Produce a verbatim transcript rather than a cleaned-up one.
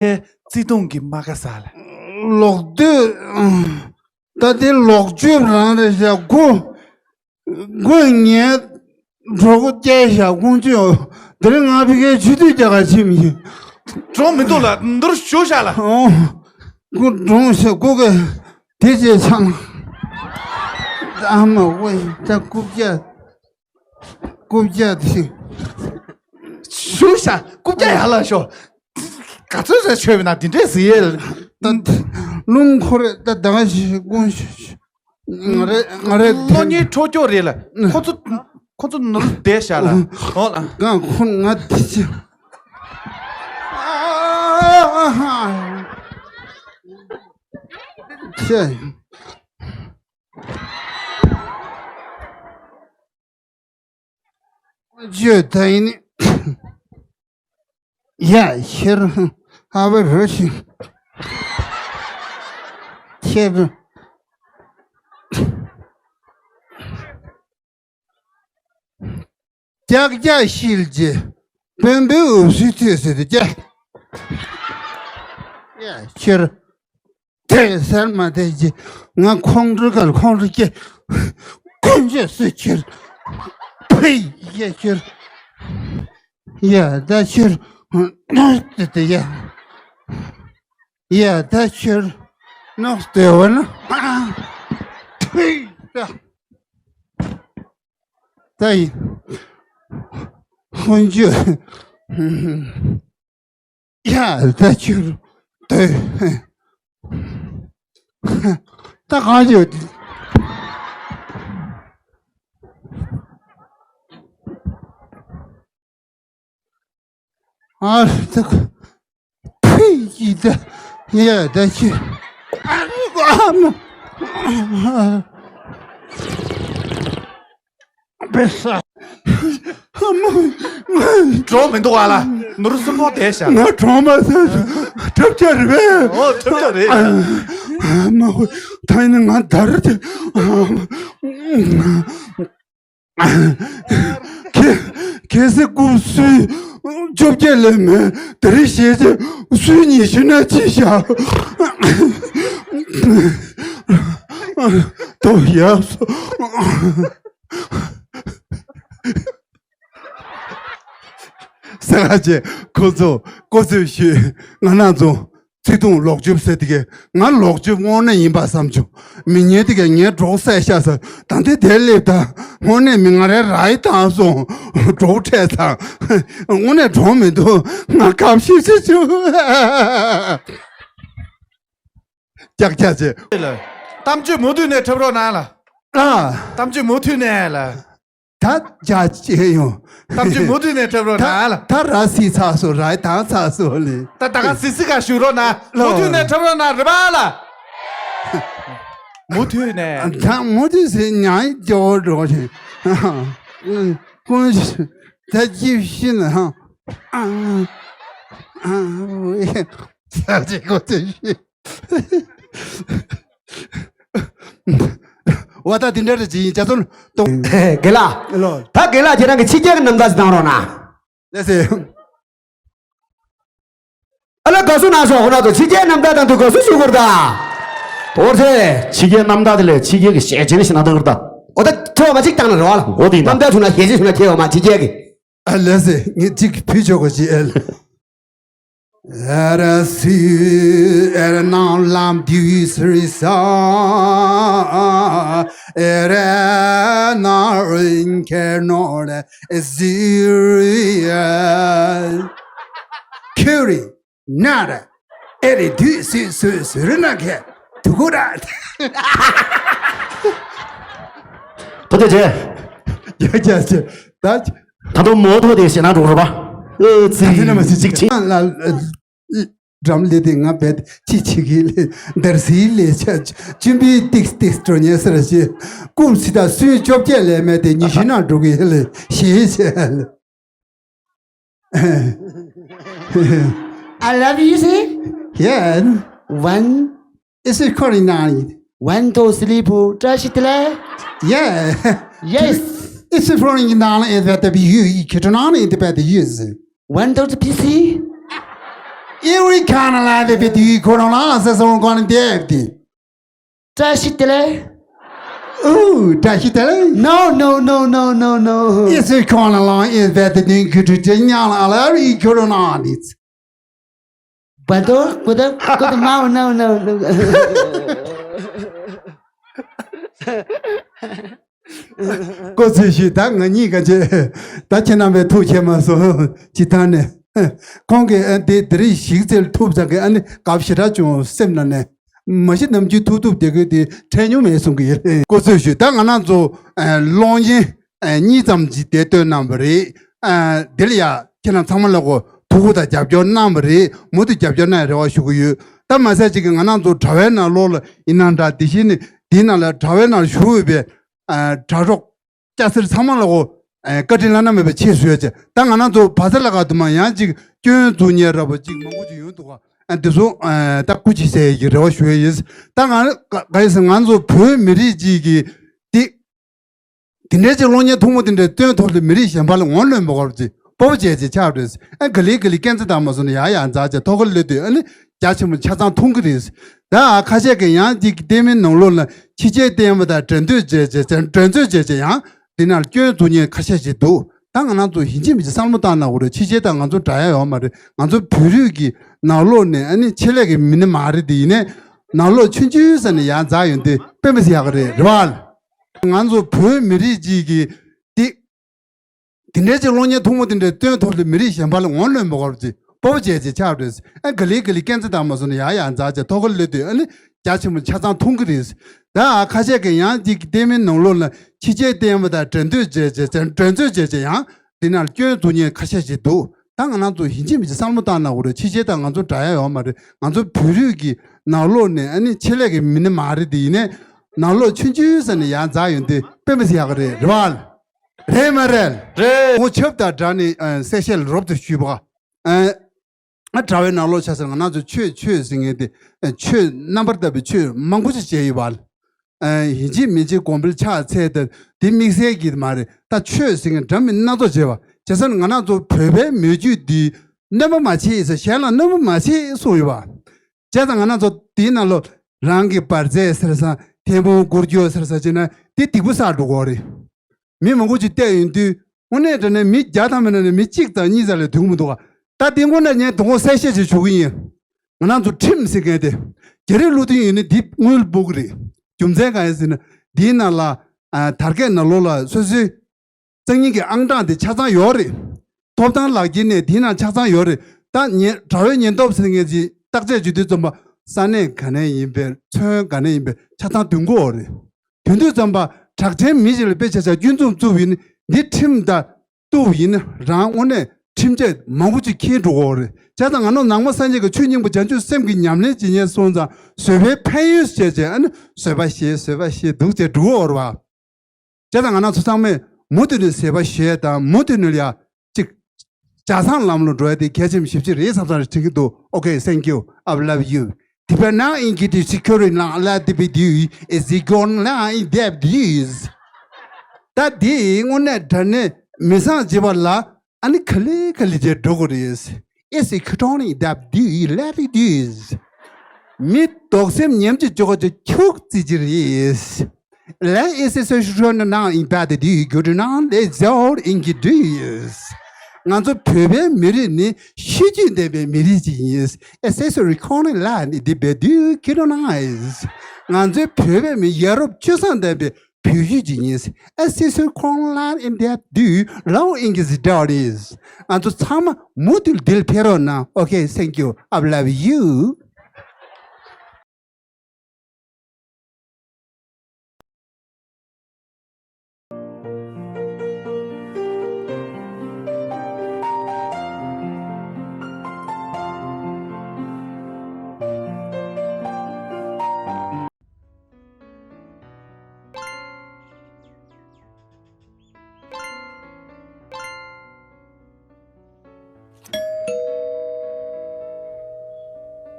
བརྩེ་དུང་གི་རྨ་ཁ་ཟ་ལ། ལོག་སྟོད། ད་དེ་ལོག་སྤྱོད་རང་རེད་ཤག་སྒོ། སྒོ་ངའི་གྲོགས་པོ་བསྐྱལ་ཤག་ཁོང་ཚོས་དེ་རིང་ང་ཕ་གིའི་ཆུ་དུས་རྒྱག་ག་ཕྱིན་མི་ཤེས། གྲོགས་མི་འདུག་ལ་འདུར་ཞུ་ཤག་ལ། ཨོ། སྒོ་གྲོངས་ཤག་སྒོ་གི་དེ་རྗེས་ཆགས་ན། ཨ་མ་ཝེ་ད་རྐུབ་བཀྱག་རྐུབ་བཀྱག་དེ། ཞུ་ཤག་རྐུབ་བཀྱག་ཡར་ལ་ཤོག་ག་ཚོད་རེ་ཆོད་པ་ན་དེ་འདྲས་ཟེར་ཡས། ད་རླུང་འཁོར་རེད་ད་ད་ག་ཞིག་དགོངས་ཞུ་ཞུ། ང་རེ་ང་རེ་གློ་སྙིང་འཕྲོག་སྐྱོ་རེད་ལ། ཁོ་ཚོ་ཁོ་ཚོ་ནོར་བསྡད་ཤག་ལ། ཨོ་ལ། ང་ཁོ་ང་དེ་ཅི། ཨ་ཧ། ཁྱེད། བརྗོད་ད་ཡིན། ཡ་ཤེར་ཨ་བ་རུ་ཤི། ཁྱེར། ཀྱག་ཀྱག་ཤིལ་གྱི་བོན་པོའི་འུབ་སུའི་ཐོས་སུ་དུ་ཀྱག་ཡ་ཤེར། དེ་སར་མ་དེ་ཅི། ང་ཁོང་ཁྲོ་གར་ཁོང་ཁྲོ་སྐྱེ། ཀུན་སྤྱོད་སུ་ཁྱེར། ཕི་ཡེ་ཁྱེར། ཡ་ད་ཁྱེར། དེ་དེ་ཡ། ཡ་ད་ཁྱེར། ནོག་སྟེ་བ་ན། ཕི་ད། ད་ཡི། ཁོང་ཁྲོ། ཡ་ད་ཁྱོད་དེ། ད་གང་བྱོས་དེ། ཨ་ད་ཕི་ཡི་ད་ཡ་ད་ཁྱོད་ཨ་རི་གོ་ཨ་མ། པེ་ས། གྲོགས་མི་འདུག་ཨ་ལ། ནོར་སུན་པོ་བསྡད་ཤག་ང་གྲོགས་མ་ཟ་ཁྲབ་ཆ་རེད་པས། ཨོ་ཁྲབ་ཆ་རེད། ཨ་མ་ཧོ། ད་ཡིན་ན་ང་འདར་ཏེ། ཁེ་ཁེ་སི་ཀུ་སུའི་བཅོ་བརྒྱད་ལས་མེད་དེ་རིང་ཞེས་བྱས་སུའི་ཉི་ཤུ་ན་ཅི་བྱ། ཏོ་ཡག་སོ། ས་ག་ཅེ་ཁོ་ཚོ་ཀོ་ཚོད་ཞུས་ང་ན་ཚོ་བརྩེ་དུང་ལོག་སྤྱོད་ཟེར་དེ་གས་ང་ལོག་སྤྱོད་དངོས་གནས་ཡིན་པ་བསམ་བྱུང་། མི་ཉན་དེ་གས་ངའི་གྲོགས་བསད་ཤག་ཟེར། ད་འདི་དེར་སླེབས་ད་དངོས་གནས་མི་ང་རའི་ར་ཡི་བཏང་སོང་། གྲོགས་འཕྲད་ཚར། དངོས་གནས་གྲོགས་མི་འདུག་ང་ཁམས་ཤིག་ཤིག་བྱུང་། ཀྱག་ཀྱག་བྱས། གཏམ་བརྗོད་མུ་མཐུད་ནས་འཁྲབ་རོགས་གནང་ལ། ཨ། གཏམ་བརྗོད་མུ་མཐུད་ནས་ལ། ད་རྒྱ་ཆེ་ཡོང་། གཏམ་བརྗོད་མུ་མཐུད་ནས་འཁྲབ་རོགས་གནང་ལ། ད་ར་སི་ཚ་སོ་ར་དང་ཚ་སོ་ལེ། ད་ད་ག་སི་སི་ག་ཞུ་རོགས་གནང་། མུ་མཐུད་ནས་འཁྲབ་རོགས་གནང་རེ་བ་ལ། མུ་མཐུད་ནས། ད་མུ་མཐུད་ཟེར་ཉང་ཡི་ཇོ་འགྲོ་ཞིང་། ཀུན་ད་ཅི་ཤི་ན་ཧང་། ཨ་ཨ་ཨ་ད་ཅི་ཀོ་ཅི་ཤི། བ་ད་དེ་འདྲ་རེ་ཅི་ཡིན་ཅག་ཚོ་ལ་གཏོང་། དགེ་ལགས། ལོ། ད་དགེ་ལགས་ཁྱེད་རང་གི་ཕྱི་རྒྱལ་གྱི་རྣམ་ཐར་ཞིག་བཏང་རོགས་གནང་། ལགས་སེ། ཨ་ལ་དགའ་བསུ་གནང་ཤོག་ཧོ་ན་ཚོ་ཕྱི་རྒྱལ་རྣམ་ཐར་དང་དུ་དགའ་བསུ་ཞུ་དགོས་རེད་ད། འོ་ཚེ། ཕྱི་རྒྱལ་རྣམ་ཐར་དེ་ལས་ཕྱི་རྒྱལ་གྱི་ཞལ་ཆེན་ཞིག་གནང་དགོས་རེད་ད། འོ་ད་ཁྱོད་མ་གཅིག་བཏང་ན་རེ་བ་ལ། འོ་དེ་ཡིན་ད། རྣམ་ཐར་བྱུང་ན་ཞལ་ཆེན་བྱུང་ན་ཁྱེད་འོ་མ་ཕྱི་རྒྱལ་གྱི། ཨ་ལགས་སེ་ངས་གཅིག་ཕུལ་ཆོག་གོ་ཅི་ཨེ་ལ། ཨེ་ར་སི་ཨེ་ར་ནང་ལམ་དུས་སུ་རི་ས་ཨེ་ར་ནང་རིན་ཁེ་ནོ་རེ་ཟི་རི་ཨེ་ཁེ་རི་ན་ར་ཨེ་རི་དུས་སུ་སུ་སུ་རི་ན་ཁེ་དུ་གུ་ར། ཐུགས་རྗེ་ཆེ། རྒྱ་རྒྱ་ཆེ་ད། ད་དུང་མོ་ཐོ་དེ་ཞེ་ན་འགྲོ་རུ་བ། ཨ་ཙི། ད་དེ་ན་མ་ཟི་ཅིག་ཅིག་ལ་འགྲམ་ལེ་དེ་ང་བེད་ཅི་ཆི་གི་ལེ་འདར་སི་ལེ་ཆ་ཅུན་པི་ཏིག་ཏིག་སྤྲོ་ཉེ་སར་ཞེ་ཀུམ་སི་ད་སུན་བཅོ་བརྒྱད་ལས་མེད་དེ་ཉི་ཤུ་ན་འགྲོ་གི་ལེ་ཞེ་ཞེ་ལེ། I love you, see? Yeah. One. Is it calling now? One, two, three, four. Trash it, le? Yeah. Yes. It's a foreign now, and that be you, you can't on it, but you is. One, two, three, see? Every kind of life if you could on us as on going to death. བཀྲ་ཤིས་བདེ་ལེགས། Ooh, བཀྲ་ཤིས་བདེ་ལེགས། No, no, no, no, no, no. It's a kind of long is that the thing could to tell you all every could on it. But go the go the mouth, no, no, no. སྐུ་ཚེ་ཞུ། ད་ང་གཉིས་ཀ་ཅེ། ད་ཁྱེད་རྣམ་པའི་ཐུགས་ཁྱེད་མ་སོང་ཅི་ད་ནས། ཁོང་གིས་ཨ་དེ་དེ་རིགས་ཞིག་ཚེ་ཐུབ་ཙང་གི་ཨ་ནི་དགའ་ཞེ་དྲག་བྱུང་སེམས་ནང་ནས། མ་གཞི་ནམ་རྒྱུན་ཐུག་ཐུབ་དེ་གི་དེ་ཕྲད་མྱོང་མེད་གསུང་གི་ཡོད། སྐུ་ཚེ་ཞུ། ད་ང་རང་ཚོ་ཨ་གློག་བརྙན་ཨ་གཉིས་ཙམ་ཅིག་དེ་བཏོན་གནང་བ་རེད། ཨ་དེ་ལ་ཡ་ཁྱེད་རང་ཚང་མ་ལ་གོ་ཐུགས་ཁུར་དང་རྒྱབ་སྐྱོར་གནང་བ་རེད། མུ་མཐུད་རྒྱབ་སྐྱོར་གནང་ཡ་རེ་བ་ཞུ་གི་ཡོད། ད་མ་ཟད་ཅིག་གི་ང་རང་ཚོ་དྲ་བའི་ནང་ལོགས་ལ་ཡིན་ནའང་འདྲ། དེ་བཞིན་ནི་དེའི་ནང་ལ་དྲ་བའི་ནང་ཞུགས་ཡོད་པའི་ཨ་དྲ་གྲོགས་སྐྱ་སེར་ཚང་མ་ལ་གོ་ཨ་བཀའ་དྲིན་བླ་ན་མེད་པའི་ཆེད་ཞུ་ཡ་བྱས། ད་ང་རང་ཚོ་བ་ཚ་ལ་ག་དུ་མ་ཡང་ཅིག་སྐྱོན་འཛུགས་མཁན་ར་བ་ཅིག་མང་པོ་ཅིག་ཡོང་འདུག་ག་ཨ་དེ་ཚོ་ཨ་ད་སྐུ་མཁྱེན་ཟེར་ཡ་གི་རེ་བ་ཞུ་ཡ་ཡིན། ད་ང་ག་ག་ཡིན་ཟེར་ང་ཚོ་བོད་མི་རིགས་ཅིག་གི་དེ། དེ་འདྲའི་ཅིག་གློག་བརྙན་ཐུང་མོ་དེ་འདྲ་སྟོན་ཐོག་ལ་མི་རིགས་གཞན་པ་ལ་ངོ་ལོན་མ་དགོས་པ་ཅིག་སྤོབས་པ་བྱས་ཅིག་ཆགས་རེད། ཨ་ག་ལེ་ག་ལེ་སྐད་འཛིན་དང་མ་སོང་ན་ཡག་ཡག་འཛག་ཅིག་ཐོག་ཁ་ལ་དུས་ཨ་ནི་རྒྱ་ཆེན་པོ་ཆ་ཚང་མཐོང་གི་རེད། ད་ཨ་ཁ་ཤས་ཀྱིས་ཡང་ཅིག་བལྟས་མིན་ནང་ལོགས་ལ་ཕྱི་རྒྱལ་བསྟན་པ་དང་འགྲན་རྩོད་བྱས་བྱས་བྱས་འགྲན་རྩོད་བྱས་བྱས་ཡང་དེ་ནང་སྐྱོན་འཛུགས་མཁན་ཁ་ཤས་ཤིག་འདུག་ད་ང་རང་ཚོ་ཡིན་གཅིག་མིན་གཅིག་བསམ་བློ་བཏང་ན་འོ་རེད། ཕྱི་རྒྱལ་དང་ང་ཚོ་འདྲ་ཡ་ཡོད་མ་རེད། ང་ཚོ་བོད་རིགས་ཀྱི་ནང་ལོགས་ནས་ཨ་ནི་ཆེད་ལས་ཀྱི་མི་སྣ་མ་རེད། དེ་ཡིན་ནའི་ནང་ལོགས་ཆུང་ཆུང་ས་ནས་ཡར་འཛེགས་ཡོང་དུས་དཔེ་མི་སྲིད་ཡག་གི་རེད། རེད་བ། ང་ཚོ་བོད་མི་རིགས་གཅིག་གིས་དེ་དེ་འདྲའི་ཅིག་གློག་བརྙན་ཐུང་མོ་དེ་འདྲ་སྟོན་ཐོག་ལ་མི་རིགས་གཞན་པ་ལ་ངོ་ལོན་མ་དགོས་པ་ཅིག་སྤོབས་པ་བྱས་ཅིག་ཆགས་རེད། ཨ་ག་ལེ་ག་ལེ་སྐད་འཛིན་དང་མ་སོང་ན་ཡག་ཡག་འཛག་ཅིག་ཐོག་ཁ་ལ་དུས་ཨ་ནི་རྒྱ་ཆེན་པོ་ཆ་ཚང་མཐོང་གི་རེད། ད་ཁ་ཤས་ཀྱིས་ཡང་ཅིག་བལྟས་མིན་ནང་ལོགས་ལ་ཕྱི་རྒྱལ་བསྟན་པ་དང་འགྲན་རྩོད་བྱས་བྱས་བྱས་འགྲན་རྩོད་བྱས་བྱས་ཡང་དེ་ནང་སྐྱོན་འཛུགས་མཁན་ཁ་ཤས་ཤིག་འདུག་ད་ང་རང་ཚོ་ཡིན་གཅིག་མིན་གཅིག་བསམ་བློ་བཏང་ན་འོ་རེད། ཕྱི་རྒྱལ་དང་ང་ཚོ་འདྲ་ཡ་ཡོད་མ་རེད། ང་ཚོ་བོད་རིགས་ཀྱི་ནང་ལོགས་ནས་ཨ་ནི་ཆེད་ལས་ཀྱི་མི་སྣ་མ་རེད། དེ་ཡིན་ནའི་ནང་ལོགས་ཆུང་ཆུང་ས་ནས་ཡར་འཛེགས་ཡོང་དུས་དཔེ་མི་སྲིད་ཡག་གི་རེད། རེད་བ། རེད་མ་རེད། རེད། ངོ་ཆབ་དང་སྦྲགས་ནས་ཨ་གསལ་བཤད་རོབ་ཏུ་ཞུས་པ། ཨ་ཨ་དྲ་བའི་ནང་ལོགས་ཆ་ཚང་ང་རང་ཚོ་ཆོས་ཆོས་ཟེར་མཁན་དེ་ཨ་ཆོས་རྣམ་པར་དག་པའི་ཆོས་མང་པོ་ཅིག་བྱས་ཡོད་པ། ཨ་ཡིན་གཅིག་མིན་གཅིག་དགོན་པའི་ཕྱག་འཚལ་དང་དེ་དམིགས་བསལ་གྱི་མ་རེད། ད་ཆོས་ཟེར་མཁན་འདྲ་མིན་སྣ་ཚོགས་བྱས་པ། བྱས་ཙང་ང་རང་ཚོ་བོད་པའི་མི་རྒྱུད་འདི་གནོད་པ་མ་བྱེད་ཟེར། གཞན་ལ་གནོད་པ་མ་བྱེད་གསུངས་ཡོད་པ། བྱས་ཙང་ང་རང་ཚོ་དེའི་ནང་ལོགས་རང་གི་བར་ཆད་ཟེར་ས་ཐལ་མོ་སྒོར་རྒྱུ་ཟེར་ས་བྱས་ན་དེ་སྡིག་པ་བསགས་འགྲོ་གི་རེད། མི་མང་པོ་ཅིག་བལྟས་ཡོང་དུས་དངོས་གནས་དྲང་གནས་མི་བརྒྱ་ཐམ་པའི་ནང་ནས་མི་གཅིག་དང་གཉིས་ཙམ་ལས་ཐོན་གྱི་མི་འདུག་ག་ད་དེ་དངོས་གནས་ངས་དོ་དགོང་གསལ་བཤད་ཅིག་ཞུ་གི་ཡིན། ང་རང་ཚོ་ཁྲིམས་ཟེར་མཁན་དེ་རྒྱ་རིགས་ལུགས་མཐུན་ཡིན་ན་འདི་དངུལ་སྤོ་གི་རེད། རྒྱུ་མཚན་གང་ཡིན་ཟེར་ན་འདིའི་ནང་ལ་ཨ་དར་རྒྱས་ནང་ལོགས་ལ་སོ་སོའི་སང་ཉིན་གྱི་ཨང་གྲངས་དེ་ཆ་ཚང་ཡོད་རེད། ཐོབ་ཐང་ལག་འཁྱེར་ནས་དེའི་ནང་ཆ་ཚང་ཡོད་རེད། ད་ཉེ་དྲ་བའི་ཉེན་རྟོག་ཟེར་མཁན་ཅིག་བརྟག་དཔྱད་བྱེད་དུས་ཙམ་པ་ས་གནས་ག་ནས་ཡིན་པའི་ཚོན་ག་ནས་ཡིན་པའི་ཆ་ཚང་འདོན་གྱི་ཡོད་རེད། དེ་དུས་ཙམ་པ་གྲགས་ཅན་མི་ཞིག་ལ་དཔེ་ཆ་ཆ་སྐྱོན་འཛུགས་བཙུགས་ཡིན་འདི་ཁྲིམས་དང་གཏུགས་ཡིན་རང་དངོས་གནས་ཁྲིམས་ཆད་མང་པོ་ཅིག་འཁྱེར་འགྲོ་གི་ཡོད་རེད། བྱས་ཙང་ང་ནོར་ནང་མ་སངས་རྒྱས་ཀྱི་ཆོས་སྙིང་པོ་བྱང་ཆུབ་སེམས་ཀྱི་ཉམས་ལེན་བྱེད་མཁན་སོང་ཙང་བཟོད་པའི་ཕན་ཡོན་བྱས་བྱས་ཨ་ནི་བཟོད་པ་བཞེས་བཟོད་པ་བཞེས་འདུག་བྱས་འགྲོ་གི་ཡོད་རེད་བ། བྱས་ཙང་ང་རང་ཚོ་ཚང་མས་མུ་མཐུད་ནས་བཟོད་པ་བཞེས་དང་མུ་མཐུད་ནས་ཡ་གཅིག་ཇ་ཚང་ལམ་ལ་འགྲོ་ཡ་དེ་གལ་ཆེན་པོ་ཞེ་པོ་ཅིག་རེད་བསམ་བསམ་རེ་དྲན་གྱི་འདུག Okay, thank you. I love you. Tipa na inki ti sikori na la tipi di is the gon la in depth is. ད་དེ་དངོས་གནས་དྲང་གནས་མི་སངས་རྒྱས་པ་ལ་ཨ་ནི་ག་ལེ་ག་ལེ་བྱས་འགྲོ་གི་རེད། It's a chronic dab do let it is. མི་དོགས་སེམས་ཉམས་ཀྱི་ཅོག་ཅོག་ཁྱུག་ཙི་ཅི་རེད། Let it is a short now in bad do good now let's all in good is. ང་ཚོ་བོད་པའི་མི་རིགས་ནི་ཤེས་རྒྱུད་ལྡན་པའི་མི་རིགས་ཅིག་ཡིན། Accessory corner line in the bed do good nice. ང་ཚོའི་བོད་པའི་མི་ཡ་རབས་སྤྱོད་བཟང་ལྡན་པའི་བོད་ཡིག་ཅིག་ཡིན། Accessory corner line in that do long in his dot is. ང་ཚོ་ཚང་མ་མུ་མཐུད་འདིར་ཕེབས་རོགས་གནང་། Okay, thank you. I love you.